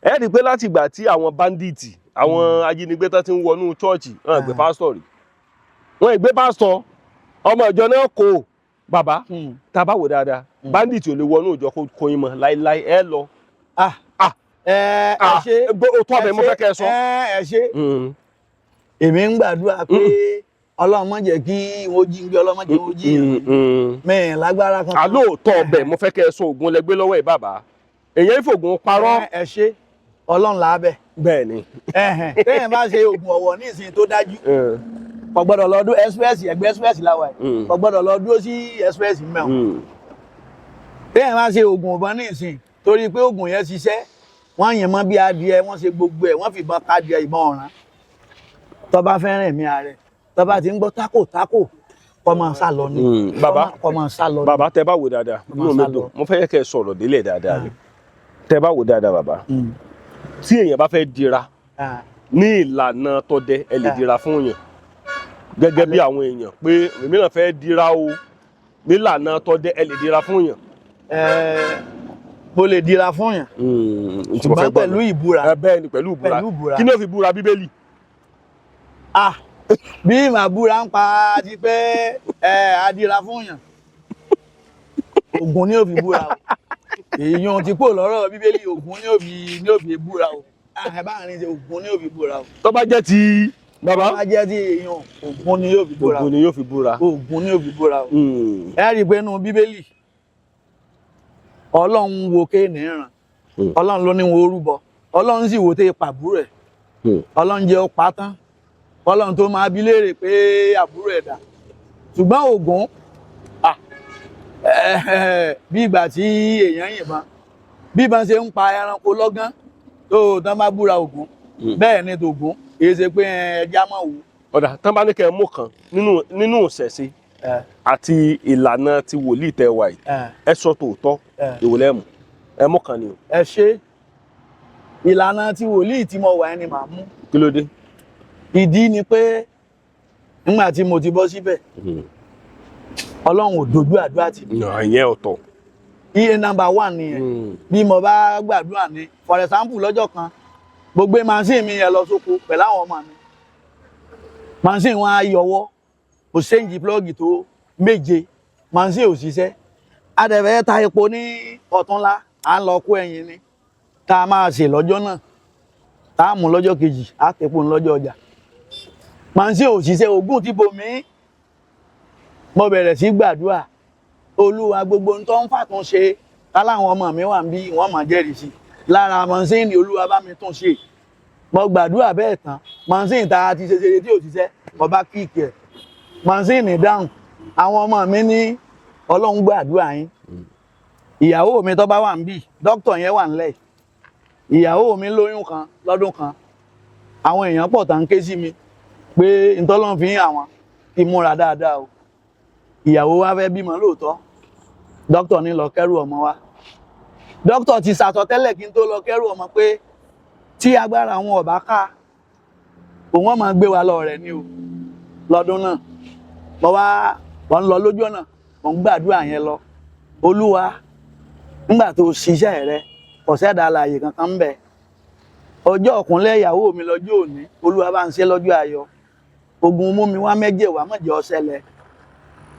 Ẹ rí i pé láti ìgbà tí àwọn bandits, àwọn ajínigbé tó ti ń wọnú chọ́ọ̀chì, wọn gbé pásítọ̀ rí, wọn gbé pásítọ̀, ọmọ ìjọ náà kò. Bàbá, tá a bá wò dáadáa, bandits ò lè wọnú ìjọ kó yín mọ́ láíláí, ẹ lọ. Ah. Ah. Ẹ ẹ ṣe. Òótọ́ ọbẹ̀ mo fẹ́ kẹ́ ẹ sọ. Ẹ ẹ ṣe. Èmi ń gbàdúrà pé Ọlọ́run má jẹ́ kí wọ́n jí ń gbé, Ọlọ́run má jẹ́ wọ́n jí yàn mẹ́rin lágbára kankan. Àlóòótọ́ ọbẹ̀ mo fẹ́ kẹ́ ẹ sọ. Ògùn lẹgbẹ́ lọ́wọ́ ẹ̀, bàbá, èyàn ìfògùn parọ́. Ẹ ṣe, Ọlọ́run làábẹ̀. Bẹ́ẹ̀ ni. Ẹ̀hẹ̀n, téèyàn bá ṣe oògùn ọ̀wọ̀ ní ìsìn tó dájú, kò gbọ́dọ̀ lọ dúró express, ẹgbẹ́ express làwà yìí, kò gbọ́dọ̀ lọ dúró sí express mẹ́wọ̀n. Téèyàn bá ṣe oògùn ọ̀bọ̀n ní ìsìn, torí pé oògùn yẹn ṣiṣẹ́, wọ́n yìn mọ́ bí adìẹ, wọ́n ṣe gbogbo ẹ̀, wọ́n fìbọn kádìẹ, ìbọn ọ̀ràn. Tó bá fẹ́ràn ẹ̀mí ààrẹ, tó bá ti ń gbọ́ tákò tákò, kó máa sá lọ ni. Bàbá. Kó máa sá lọ ni. Bàbá, tẹ bá wò dáadáa, Ọmọ inú mi sá lọ. dùn. Mo fẹ́ kẹ́ ẹ sọ̀rọ̀ délẹ̀ dáadáa ni. Tẹ bá wò dáadáa, bàbá, tí èèyàn bá fẹ́ dira ní ìlànà tọdẹ, ẹ lè dira fún yàn gẹ́gẹ́ bí àwọn èèyàn pé èmi náà fẹ́ dira o, nílànà tọdẹ, ẹ lè dira fún yàn? Mo lè dira fún yàn, Tí mo fẹ́ ṣùgbọ́n gbọ́ pẹ̀lú nù. ìbúra. Ẹ bẹ́ẹ̀ ni, pẹ̀lú ìbúra. Pẹ̀lú ìbúra. Kí ni ó fi búra? Bíbélì? Ah, bí màá búra ń pa ti pé ẹ adira fún yàn, Ògún ni ó fi búra o. Èèyàn ti kó lọ́rọ̀ Bíbélì, Ògún ni ó fi búra o. Ah, ẹ bá rìn ṣe, Ògún ni ó fi búra o. Tó bá jẹ́ ti bàbá. Bá jẹ́ ti èèyàn, Ògún ni yóò fi búra o. Ògún ni yóò fi búra. Ògún ni yóò fi búra o. Ẹ rí i pé inú Bíbélì, Ọlọ́run wo Kéènì ràn. Ọlọ́run ló ní wọn orúbọ, Ọlọ́run sì wò tẹ́ pàbúrò ẹ̀. Ọlọ́run jẹ́ ó pa tán, Ọlọ́run tó máa bi léèrè pé àbúrò ẹ̀ dà. Ṣùgbọ́n Ògún, ah, bí ìgbà tí èèyàn yìnbọn, bí ìbọn ṣe ń pa ẹranko lọ́gán tó tán bá búra Ògún, bẹ́ẹ̀ ni tògún kì í ṣe pé ẹja mọ̀ wò. Ọ̀dà tán bá ní kẹ́ ẹ mú kan nínú ìṣẹ̀ṣe àti ìlànà ti wòlíì tẹ́ wà yìí, ẹ sọ tòótọ́, èwo lẹ mú? Ẹ mú kan ni o. Ẹ ṣe, ìlànà tí wòlíì tí mo wà ẹni màá mú. Kí ló dé? Ìdí ni pé nígbà tí mo ti bọ́ síbẹ̀, Ọlọ́run ò dojú àdúrà tì mí. Ìyẹn ọ̀tọ̀. Iye number one nìyẹn. Bí mo bá gbàdúrà ní, for example, lọ́jọ́ kan mo gbé machine mi yẹn lọ sóko pẹ̀lú àwọn ọmọ mi, machine wọn á yọwọ́, kò change plug tó méje, machine ò ṣiṣẹ́. Adẹ̀fẹ́ ta epo ní ọ̀túnla, à ń lọ kó ẹyin ni tá a máa ṣe lọ́jọ́ náà, tá a mú lọ́jọ́ kejì, á tepo ní lọ́jọ́ ọjà. Machine ò ṣiṣẹ́, ogún ti bomi. Mo bẹ̀rẹ̀ sí gbàdúrà, Olúwa, gbogbo ohun tó ń fàtúnṣe káláwọn ọmọ mi wà ń bí, wọ́n máa jẹ́rìí sí lára machine, Olúwa bá mi tún ṣe. Mo gbàdúrà bẹ́ẹ̀ tán, machine tá a ti ṣe ṣe tí ò ṣiṣẹ́, mo bá kick ẹ̀, machine dáhùn. Àwọn ọmọ mi ní Ọlọ́run gbàdúrà yín. Ìyàwó mi tó bá wà ń bì, dókítà yẹn wà ńlẹ̀. Ìyàwó mi lóyún kan lọ́dún kan, àwọn èèyàn pọ̀ tá ń ké sí mi pé ntọ́lọ́run fi ń àwọn kí múra dáadáa o. Ìyàwó wa fẹ́ bímọ lóòótọ́, dókítà ní lọ kẹ́rù ọmọ wa. Dókítà ti sàsọtẹ́lẹ̀ kí n tó lọ kẹ́rù ọmọ pé tí agbára àwọn ọ̀bá ká, òun ọmọ gbé wa lọ rẹ̀ ni o. Lọ́dún náà mo wá, wọ́n ń lọ lójú ọ̀nà, mo ń gbàdúrà yẹn lọ, Olúwa, nígbà tó ṣiṣẹ́ rẹ, kò sẹ́dá alààyè kankan ń bẹ. Ọjọ́ ọ̀kúnlẹ̀ ìyàwó mi lọ́jọ́ òní, Olúwa bá ń ṣe lọ́jọ́ ayọ̀. Ogun mú mi wá mẹ́jẹ̀ wá má jẹ́ ó ṣẹlẹ̀,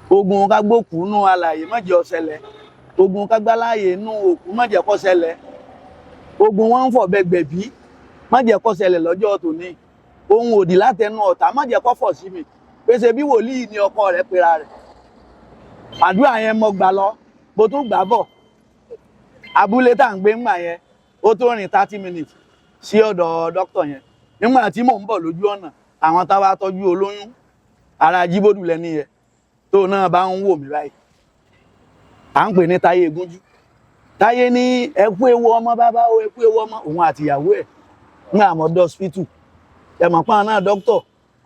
ogun kágbókù nú alààyè má jẹ́ ó ṣẹlẹ̀, ogun kágbáláyè nú òkú má jẹ́ kó ṣẹlẹ̀, ogun wọn ń fọ̀bẹ gbẹ̀bí má jẹ́ kó ṣẹlẹ̀ lọ́jọ́ tòní, ohun òdì látẹnu ọ̀tá má jẹ́ kó fọ̀ sí mi, pèsè bí wòlíì ni ọkọ rẹ̀ pera rẹ̀. Àdúrà yẹn mo gbà lọ, mo tún gbà bọ̀. Abúlé tá à ń gbé ńgbà yẹn, ó tó rìn 30 minutes sí ọ̀dọ̀ dókítà yẹn. Nígbà tí mò ń bọ̀ lójú ọ̀nà, àwọn táwa tọ́jú olóyún ara jíbódù lẹ́ni yẹn tó náà bá ń wò mí báyìí, à ń pè ní Táyé Gúnjú. Táyé ní, "Ẹ kú ewu ọmọ, bàbá o, ẹ kú ewu ọmọ." Òun àtìyàwó ẹ̀ ń àmọ́ dọ́sípítù ẹ mọ̀ pọ́n náà, dókítà,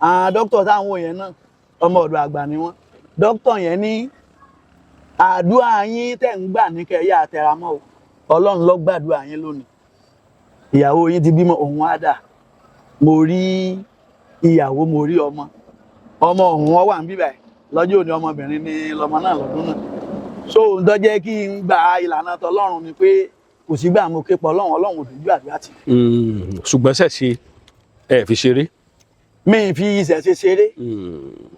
àwọn dókítà táwọn yẹn náà, ọmọ ọ̀dọ̀ àgbà ni wọ́n. Dókítà yẹn ní, "Àdúrà yín tẹ̀ ń gbà ní kẹ́ yá àtẹ̀rámọ́ o, Ọlọ́run ló gbàdúrà yín lónìí, ìyàwó yín ti bímọ." Òun á dà, mo rí ìyàwó, mo rí ọmọ. Ọmọ òun wọ́n wà ń bíbà lọ́jọ́ òní, ọmọbìnrin ní lọmọ náà lọ́dún náà. So ohun tó jẹ́ kí n gba ìlànà tọlọ́run ni pé kò sígbà mo ké pọ̀ Ọlọ́run, Ọlọ́run ò dojú àdúrà tì mí. Ṣùgbọ́n ṣẹ̀ṣe ẹ fi ṣeré. Mi ì fi ìṣẹ̀ṣe ṣeré,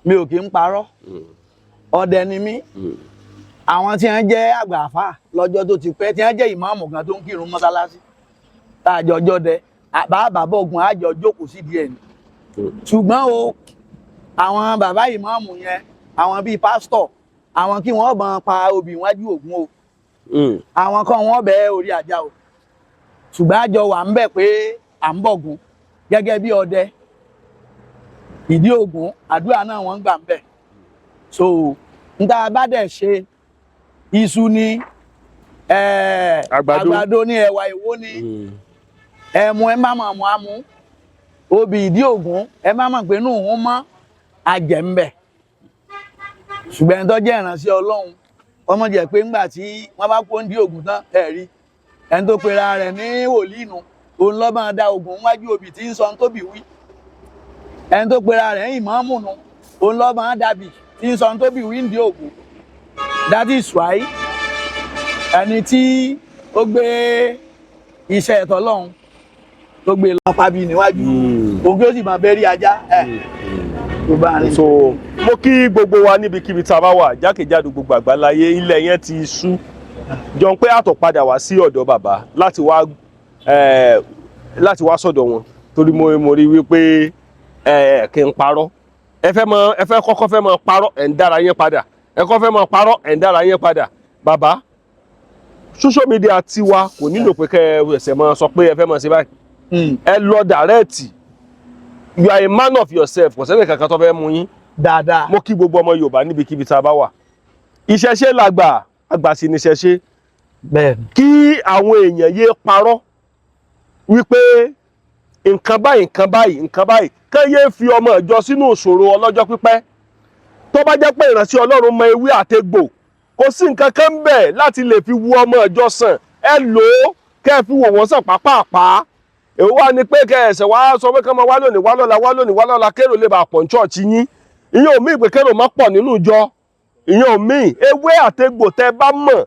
mi ò kí ń parọ́. Ọdẹ ni mí. Àwọn tí wọ́n jẹ́ àgbà àfà lọ́jọ́ tó ti pẹ́, tí wọ́n jẹ́ ìmáàmù gan tó ń kírun mọ́sálásí, tá a jọ jọdẹ bàbá bọ̀gùn, àjọ jókòó sídìí ẹ̀ ni. Ṣùgbọ́n o, àwọn bàbá ìmáàmù yẹn, àwọn bíi pásítọ̀, àwọn kí wọ́n bọ́n pa obì wájú Ògún o, àwọn kan wọ́n bẹ orí ajá o. Ṣùgbọ́n àjọ wà ń bẹ̀ pé à ń bọ̀gùn gẹ́gẹ́ bí ọdẹ ìdí Ògún, àdúrà náà wọ́n ń gbà ń bẹ̀. So n tá a bá dẹ̀ ṣe, iṣu ni, Àgbàdo. Àgbàdo ní, ẹ̀wà ìwó ni, ẹmu, ẹ má mọ̀ mọ́ amú obì ìdí Ògún, ẹ má mọ̀ pé inú òun mọ́ àjẹ́ ń bẹ̀. Ṣùgbọ́n ẹni tó jẹ́ ìránṣẹ́ Ọlọ́run, ọmọ jẹ́ pé ńgbà tí wọ́n bá kó ń dí Ògún tán, ẹ̀ rí ẹni tó pera rẹ̀ ní wòlíì nù, òun lọ́ máa da Ògún wájú obì tí ń sọ ohun tóbi wí. Ẹni tó pera rẹ̀ ní ìmáàmù nù, òun lọ́ máa dàbì tí ń sọ ohun tóbi wí ń di Ògún. That is why ẹni tí ó gbé iṣẹ́ ẹ̀tọ́ Ọlọ́run tó gbé lọ pàbí níwájú òun, kí ó sì máa bẹ́rí ajá ẹ̀ tó bá rìn. So mo kí gbogbo wa níbikíbi tá a bá wà jákèjádò gbogbo àgbáláyé. Ilẹ̀ yẹn ti ṣú jọ pé àtọ̀ padà wá sí ọ̀dọ̀ bàbá láti wá sọ̀dọ̀ wọn, torí mo rí wípé kí n parọ́, ẹ fẹ́ mọ, ẹ fẹ́ kọ́kọ́ fẹ́ mọ parọ́, ẹ̀ ń dára yẹn padà, ẹ kọ́ fẹ́ mọ parọ́, ẹ̀ ń dára yẹn padà. Bàbá, social media tiwa kò nílò pé kẹ́ ẹ ẹsẹ̀ mọ sọ pé ẹ fẹ́ mọ ṣe báyìí. Ẹ lọ direct. You are a man of yourself, kò sẹ́ni kankan tó fẹ́ mú yín. Dáadáa. Mo kí gbogbo ọmọ Yorùbá níbikíbi tá a bá wà. Ìṣẹ̀ṣe làgbà, àgbà sì ní ìṣẹ̀ṣe. Bẹ́ẹ̀. Kí àwọn èèyàn yé parọ́ wípé nǹkan báyìí, nǹkan báyìí, nǹkan báyìí, kán yé fi ọmọ ìjọ sínú ìṣòro ọlọ́jọ́ pípẹ́. Tó bá jẹ́ pé ìránṣẹ́ Ọlọ́run mọ ewé àtegbò, kò sí nǹkan kan bẹ̀ láti lè fi wu ọmọ ìjọ sàn, ẹ lò ó kẹ́ ẹ fi wò wọ́n sàn pápápá. Èwo wá ni pé kẹ́ ẹ̀sẹ̀ wá sọ pé kán máa wá lónìí, wá lọ́la, wá lónìí, wá lọ́la, kérò lè bá pọ̀ ní ṣọ́ọ̀ṣì yín? Ìyẹn ò mí pé kérò má pọ̀ nínú ìjọ. Ìyẹn ò mí. Ewé àtegbò tẹ́ bá mọ̀,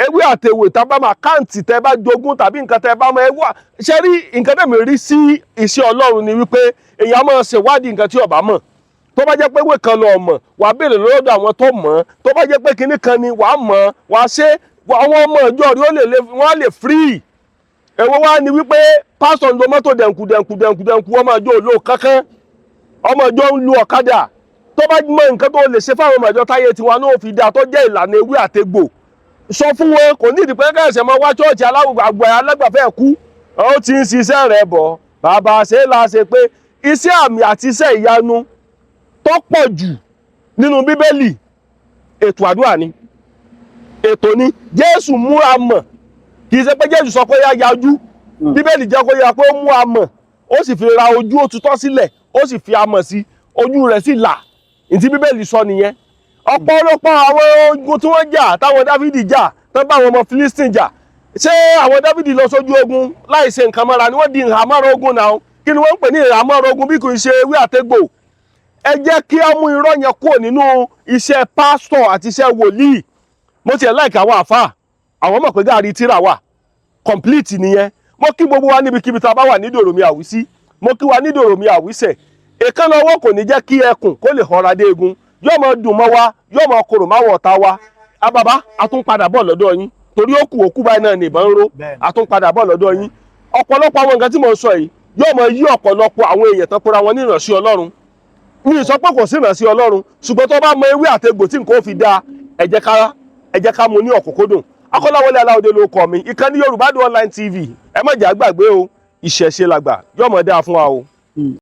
ewé àtewé tá a bá máa káǹtì tẹ́ bá jogún tàbí nǹkan tẹ́ bá mọ̀, ewé ṣe rí. Nǹkan tẹ̀mí rí sí iṣẹ́ Ọlọ́run ni wípé èèyàn máa ṣèwádìí nǹkan tí ó bá mọ̀. Tó bá jẹ́ pé ewé kan lọ mọ̀, wàá béèrè lọ́dọ̀ àwọn tó mọ̀. Tó bá jẹ́ pé kinní kan ni wàá mọ̀, wàá ṣe, àwọn ọmọ ìjọ rí ó lè wọ́n á lè free. Èwo wá ni wípé pásítọ̀ ń lo mọ́tò dẹ̀nkù dẹ̀nkù dẹ̀nkù dẹ̀nkù, ọmọ ìjọ ò lò kankan, ọmọ ìjọ ń lu ọ̀kadà? Tó bá mọ nǹkan tó lè ṣe fáwọn ọmọ ìjọ táyé tiwa náà fi dáa, tó jẹ́ ìlànà ewé àtegbò, sọ fún wọn. Kò ní ìdí pé kẹ́sẹ̀ máa wá church alágbàgbà alágbàfẹ́ kú, ó ti ń ṣiṣẹ́ rẹ̀ bọ̀. Bàbá ṣe la ṣe pé iṣẹ́ àmì àti iṣẹ́ ìyanu tó pọ̀ jù nínú Bíbélì, ètò àdúrà ni, ètò ni. Jésù múra mọ̀, kì í ṣe pé Jésù sọ pé yá yajú. Bíbélì jẹ́ kó yá pé ó mú amọ̀, ó sì fi ra ojú, ó tutọ́ sílẹ̀, ó sì fi amọ̀ sí ojú rẹ̀, sì là. Ntí Bíbélì sọ nìyẹn. Ọ̀pọ̀lọpọ̀ àwọn ogun tí wọ́n jà, táwọn Dáfídì jà, tán bá àwọn ọmọ Philistine jà, ṣé àwọn Dáfídì lọ sójú ogun láì ṣe nǹkan mọ́ra ni? Wọ́n di ìhàmọ́ra ogun náà. Kí ni wọ́n ń pè ní ìhàmọ́ra ogun bí kò ṣe ewé àtegbò? Ẹ jẹ́ kí á mú irọ́ yẹn kúrò nínú iṣẹ́ pásítọ̀ àti iṣẹ́ wòlíì. Mo tiẹ̀ láìka àwọn àfáà, àwọn mọ̀ pé gàrí tíra wà complete nìyẹn. Mo kí gbogbo wa níbikíbi tá a bá wà nídòrò mi àwísí, mo kí wa nídòrò mi àwísẹ̀. Èékánná ọwọ́ kò ní jẹ́ kí ẹkùn kó lè họra dé egun. Yóò máa dùn mọ́ wa, yóò máa korò máwọ̀ ọ̀tá wa. Ababa, a tún padà bọ̀ lọ́dọ̀ yín, torí ó kù òkú báyìí náà ní ìbọn ń ró. Bẹ́ẹ̀ni. A tún padà bọ̀ lọ́dọ̀ yín. Ọ̀pọ̀lọpọ̀ àwọn nǹkan tí mo ń sọ yìí yóò máa yí ọ̀pọ̀lọpọ̀ àwọn èèyàn tán pera wọn ní ìránṣẹ́ Ọlọ́run. Mi ì sọ pé kò sí ìránṣẹ́ Ọlọ́run, ṣùgbọ́n tó bá mọ ewé àtegbò tí nǹkan ó fi dáa, ẹ jẹ́ ká mú ní ọ̀kúnkúndùn. Akọ́láwọlé Aláwọ̀dé ló kọ mi. Ìkànnì Yorùbá Dùn Online TV, ẹ má jẹ́ àgbàgbé o. Ìṣẹ̀ṣe làgbà, yóò mọ̀ dáa fún wa o.